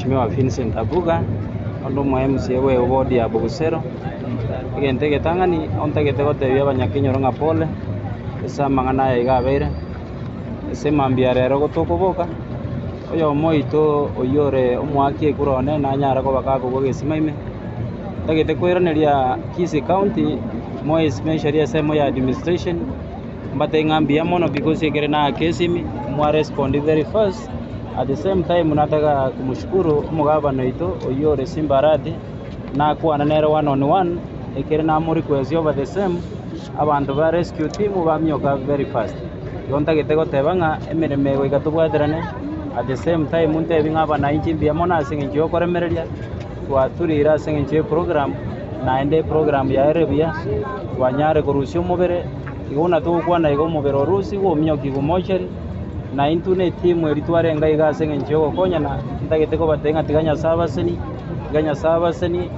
Mheshimiwa Vincent Abuga, onde omo MCA bwe eward ya Bogusero. Egento egetang'ani ontagete gotebia abanyakenyoro ng'a pole ase amang'ana aya iga abeire, ase emambia ya rero gotokoboka, oyomo oito oyio ore omoaki ekura one nanyare koba gakogwa egesima ime. Ntagete koiraneria Kisii County more especially ensemo ya administration, mbatebie ng'a mbuya mono because ekere naaka esimi, mwa respond very fast, at the same time nataka kumshukuru omogabana oito oyio ore Simba Arati, nakwana nere one on one, ekere namo request over the same, abanto ba rescue team bamioka very fast. Igo ntagete goteba ng'a emeremo eye goika tobwaterane, at the same time ntebi ng'a abananchi mbuya mono ase eng'encho ya okoremereria, twaturire ase eng'encho ya eprogram, naende eprogram yaerire buya, twanyare korusia omobere, igo buna togokwana iga omobere orusigwe omiokigwe mochari, na intwe na etimu eria twarenge iga ase eng'encho ya ogokonyana, ntagete kobatebia ng'a tiga Nyasae abaseni, tiga Nyasae abaseni.